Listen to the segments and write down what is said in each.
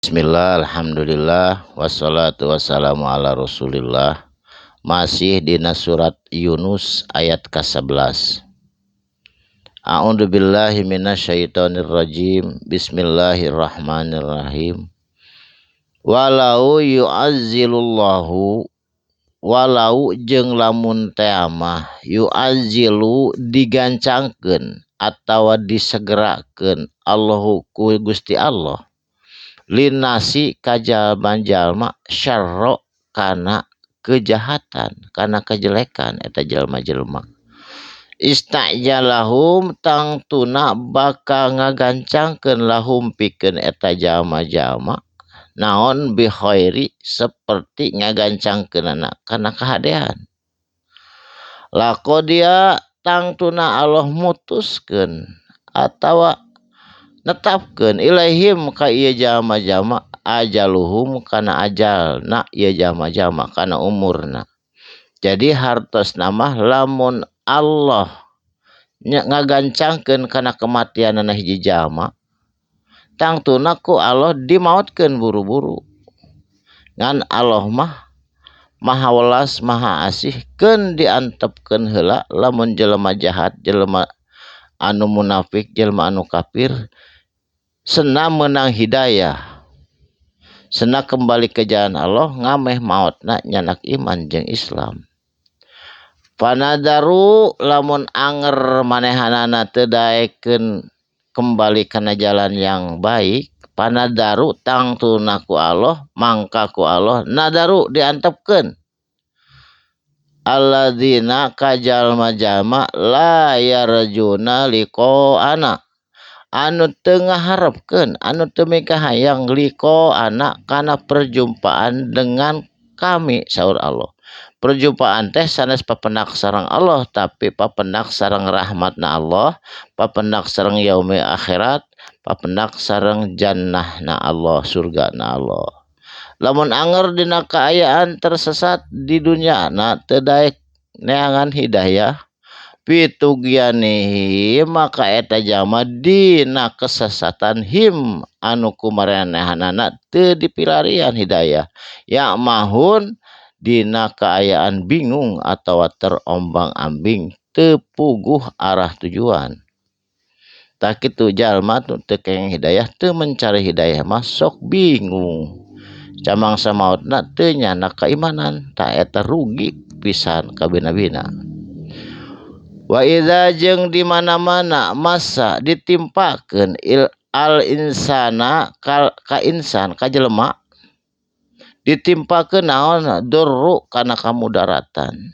Bismillah, alhamdulillah, wassalatu wassalamu ala rasulillah. Masih dina surat Yunus ayat ke-11. A'udzu billahi minasyaitonir rajim. Bismillahirrahmanirrahim. Walau yu'azzilullahu, walau jeung lamun teh mah yu'azzilu digancangkeun atawa disegerakeun Allahu ku Gusti Allah linnasi ka jalma-jalma syarra kana kejahatan, kana kejelekan eta jalma-jelma, istajalahum tangtuna bakal ngagancangkeun lahum pikeun eta jalma-jalma naon bi khairi seperti ngagancangkeunana kana kahadean. Laqodiya tangtuna Allah mutuskeun atawa netapkeun ilaihim ka ieu jalma-jalma ajaluhum kana ajalna ieu jalma-jalma kana umurna. Jadi hartosna mah lamun Allah ngagancangkeun kana kematianana hiji jalma, tangtuna ku Allah dimaotkeun buru-buru. Ngan Allah mah maha welas maha asih, keun diantepkeun heula lamun jelema jahat, jelema anu munafik, jelema anu kafir sena menang hidayah, sena kembali ke jalan Allah, ngameh maotna nyanak iman jeung Islam. Panadaru lamun anger manehanana teu daekeun kembali kana jalan yang baik, panadaru tangtuna ku Allah, mangka ku Allah nadaru diantepkeun alladzina ka jalma-jalma la yarjuna liqa'ana anu teu ngaharepkeun, anu teu mikahayang liqa'ana kana perjumpaan dengan kami saur Allah. Perjumpaan teh sanes papendak sareng Allah, tapi papendak sareng rahmatna Allah, papendak sareng yaumil akhirat, papendak sareng jannahna Allah, surgana Allah. Lamun anger dina kaayaan tersesat di dunia na teu daek neangan hidayah pitugyanihi maka eta jalma dina kesesatan him anu kumarenehanana teu dipilarian hidayah, ya mahun dina kaayaan bingung atawa terombang-ambing teu puguh arah tujuan. Tah kitu jalma nu teu kenging hidayah, teu mencari hidayah mah sok bingung. Camang samaotna teu nyana keimanan, tah eta rugi pisan kabina-bina. Wa idza jeung di mana-mana masa ditimpakeun il al insana kal ka insan ka jelema ditimpakeun naon durru kana kamudaratan.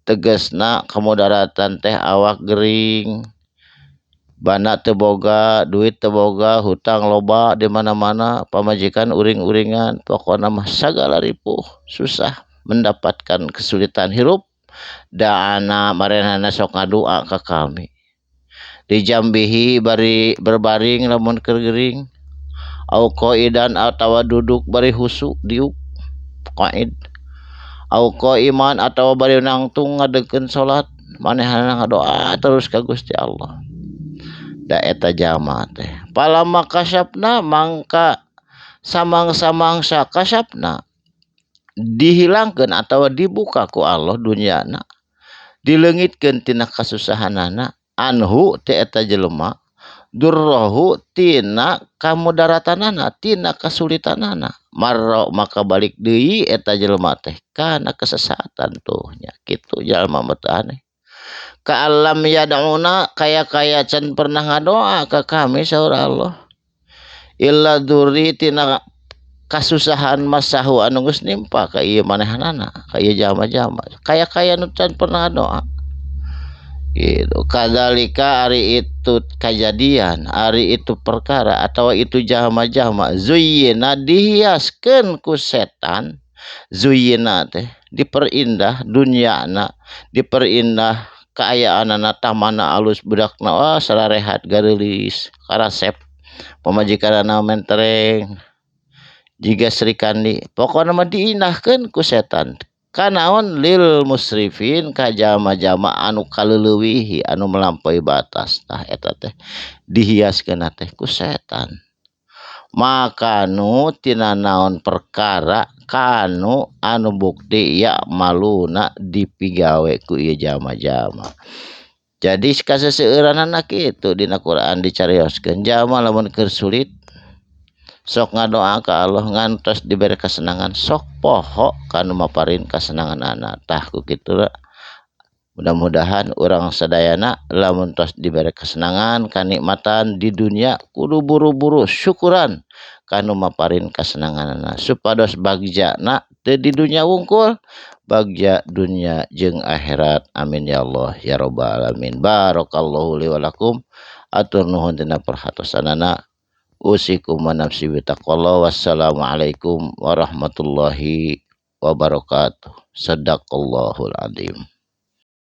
Tegasna kamudaratan teh awak gering, bana teu boga, duit teu boga, hutang loba di mana-mana, pamajikan uring-uringan, pokona mah sagala ripuh, susah mendapatkan kesulitan hirup. Da'ana marenehna sok ngadua ka kami. Dijambihi bari berbaring lamun keur gering, au qaidan atawa duduk bari husu diuk qaid, au qaiman atawa bari nangtung ngadekeun salat, manehna ngadoa terus ka Gusti Allah. Da eta jalma teh palama kasapna mangka samang-samangsa kasapna dihilangkeun atawa dibuka ku Allah dunyana, dileungitkeun tina kasusahanana anhu ti eta jelema durrohu tina kamudaratanana, tina kasulitanana, marro maka balik deui eta jelema teh kana kesesatan tuh nya. Kitu jalma mah teu aneh. Ka'allam yad'una kaya-kaya can pernah ngadoa ka kami saur Allah illa dzurri tina kasusahan masahu anu geus nimpa ka ieu manehanana, ka ieu jalma-jalma kaya-kaya nu can pernah doa gitu. Kadzalika ari itu kajadian, ari itu perkara atau itu jalma-jalma zuyyina dihiaskeun ku setan. Zuyyina teh diperindah dunyana, diperindah kaayaanana, tamana alus, budakna wah sararehat gareulis karasep, pamajikanana mentereng jiga Sri Kandi, pokona mah diindahkeun ku setan. Kanaon lil musrifin ka jalma-jalma anu kaleulewihi, anu melampaui batas. Tah eta teh dihiaskeun teh ku setan. Makanu tina naon perkara kanu anu bukti ya maluna dipigawe ku ieu jalma-jalma. Jadi kaseseueuranana kitu dina Quran dicarioskeun jalma lamun keur sulit sok ngadoa ka Allah ngantos dibere kasenangan sok poho kanu maparin kasenanganana. Tah ku kitu mudah-mudahan urang sadayana lamun tos dibere kesenangan kanikmatan di dunia kudu buru-buru syukuran kanu maparin kasenanganana supados bagjana teu di dunia wungkul bagja dunia jeung akhirat. Amin ya Allah ya rabbal alamin. Barakallahu li wa lakum, atur nuhun dina perhatosanana. Usikum wa nafsi bitaqwallah. Wassalamualaikum warahmatullahi wabarakatuh. Sadaqallahul azim.